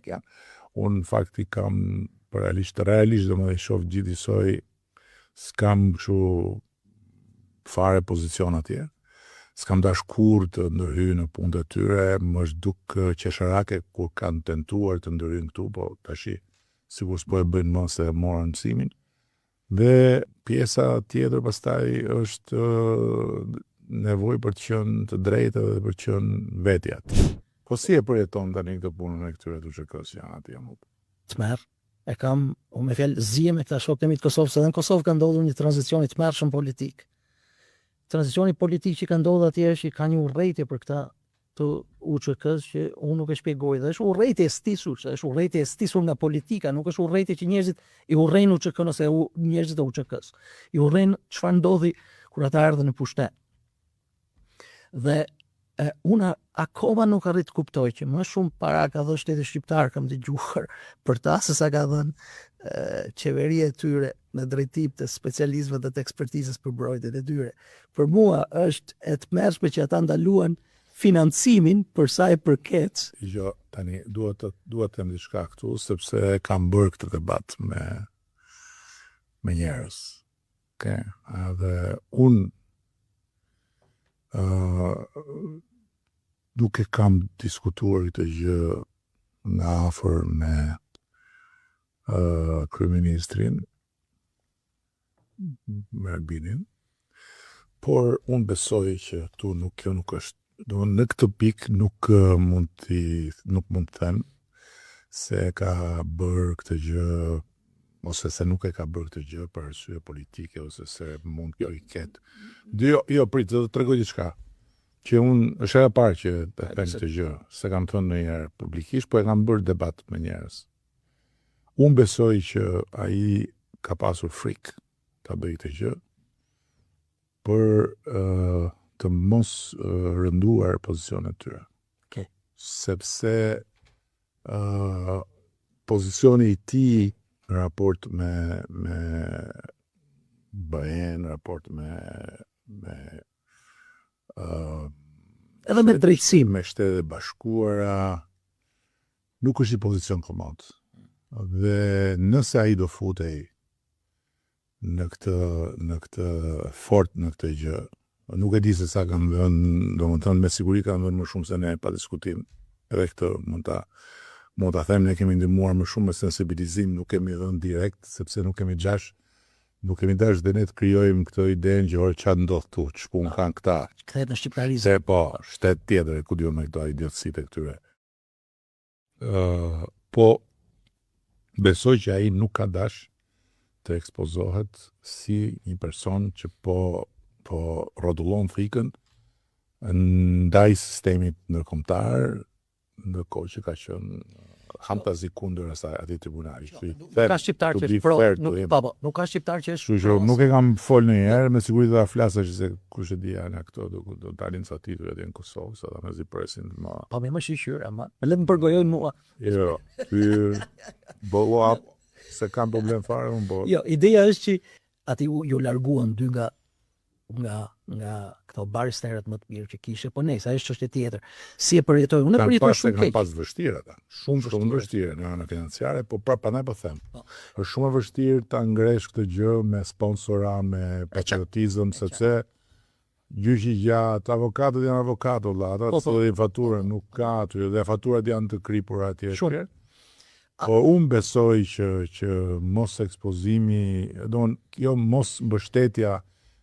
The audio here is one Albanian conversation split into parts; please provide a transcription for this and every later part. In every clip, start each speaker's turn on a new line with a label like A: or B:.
A: demek janë. Unë në fakt i kam për realisht, realisht domethënë i shoh gjithë njësoj, s'kam kështu fare pozicion atje. S'kam dash kurrë të ndërhyj në punët e tyre, më është duk qesharake kur kanë tentuar të ndërhyjnë këtu, po tashi sikur s'po e bëjnë më se morën mësimin. Dhe pjesa tjetër pastaj është nevojë për të qenë të drejtë dhe për të qenë vetja. Po si e përjeton tani këtë punën e këtyre të UÇK-së që janë atje më?
B: Tmerr. E kam, unë me fjalë zihem me këta shokët e mi të Kosovës, edhe në Kosovë ka ndodhur një tranzicion i tmerrshëm politik. Tranzicioni politik që ka ndodhur atje është që ka një urrejtje për këta të UÇK-së që unë nuk e shpjegoj dhe është urrejtje e stisur, se është urrejtje e stisur nga politika, nuk është urrejtje që njerëzit i urrejnë UÇK-në ose njerëzit e UÇK-së. I urrejnë çfarë ndodhi kur ata erdhën në pushtet. Dhe e, unë akoma nuk arrij të kuptoj që më shumë para ka dhënë shteti shqiptar, kam dëgjuar për ta se sa ka dhënë qeveria e tyre në drejtim të specialistëve dhe të ekspertizës për mbrojtjen e tyre. Për mua është e tmerrshme që ata ndaluan financimin për sa i përket.
A: Jo, tani dua të dua të them diçka këtu sepse kam bërë këtë debat me me njerëz. Okay. Edhe unë uh, nuk e kam diskutuar këtë gjë nga afër me uh, kryeministrin, me Albinin, por unë besoj që këtu nuk kjo nuk është, do në këtë pikë nuk mund të nuk mund të them se ka bërë këtë gjë ose se nuk e ka bërë këtë gjë për arsye politike ose se mund kjo i ketë. Jo, jo, prit, do të tregoj diçka. Që unë është hera e parë që e them këtë gjë, s'e kam thënë ndonjëherë publikisht, po e kam bërë debat me njerëz. Unë besoj që ai ka pasur frikë ta bëjë këtë gjë për uh, të mos uh, rënduar pozicionet e tyre.
B: Okay.
A: Sepse uh, pozicioni i tij në raport me me BE-n, në raport me me uh,
B: edhe me drejtësinë,
A: me Shtetet e Bashkuara, nuk është një pozicion komod. Dhe nëse ai do futej në këtë në këtë fort në këtë gjë, nuk e di se sa kanë dhënë, domethënë me siguri kanë dhënë më shumë se ne pa diskutim. Edhe këtë mund ta mund ta them, ne kemi ndihmuar më shumë me sensibilizim, nuk kemi dhënë direkt sepse nuk kemi xhash, nuk kemi dash dhe ne të krijojmë këtë idenë që ore çfarë ndodh këtu, ç'punë kanë këta.
B: Kthehet në shqiptarizëm.
A: Se po, shtet tjetër, ku di unë me këto idiotësitë e këtyre. Uh, po besoj që ai nuk ka dash të ekspozohet si një person që po po rrotullon thikën ndaj sistemit ndërkombëtar, ndërkohë që ka qenë haptazi kundër asaj atij tribunali.
B: Jo, nuk ka shqiptar që është pro, nuk, po, po, nuk ka shqiptar që është
A: pro. Kështu që nuk e kam fol ndonjëherë, me siguri do ta flasësh se kush e di janë këto, do do dalin ca tituj atje në Kosovë, sa ta mezi presin
B: më. Po më më shyqyr, ama le të më përgojojnë mua.
A: Jo, ky bollo up, se kam problem fare unë po.
B: Jo, ideja është që aty ju larguan dy nga nga nga këto barristerët më të mirë që kishe, po nejse, ajo është çështje tjetër. Si e përjetoj? Unë e përjetoj shumë
A: keq. Kanë pas vështirë ata. Shumë vështirë. Shumë vështirë në anën financiare, po prapë prandaj po them. Po. Është shumë e vështirë ta ngresh këtë gjë me sponsora, me patriotizëm, sepse gjyqi i gjatë, avokatët janë avokatë, vëlla, ata po, po. të faturën, nuk ka aty, dhe faturat janë të kripura atje.
B: Shumë.
A: Po unë besoj që që mos ekspozimi, domthon kjo mos mbështetja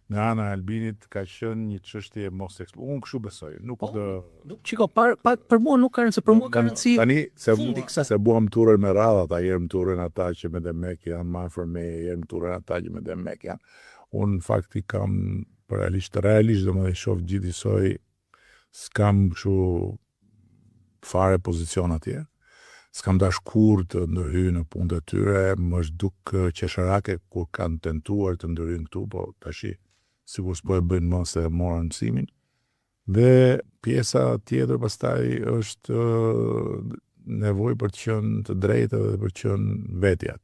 A: nga ana e Albinit ka qenë një çështje mos ekspo. Unë kështu besoj, nuk
B: po, do nuk shiko par, pa, për mua nuk ka rëndësi, për mua ka rëndësi.
A: Tani se fundi kësaj se mua më turren me radhë ata, herë më turren ata që me demek janë më afër meje, herë më turren ata që me demek janë. Unë në fakt i kam për realisht, realisht domethënë i shoh gjithë njësoj S'kam kështu fare pozicion atje. S'kam dash kurrë të ndërhyj në punët e tyre, më është duk qesharake kur kanë tentuar të ndërhyjnë këtu, po tashi sikur s'po e bëjnë më se morën mësimin. Dhe pjesa tjetër pastaj është nevojë për të qenë të drejtë dhe për të qenë vetja.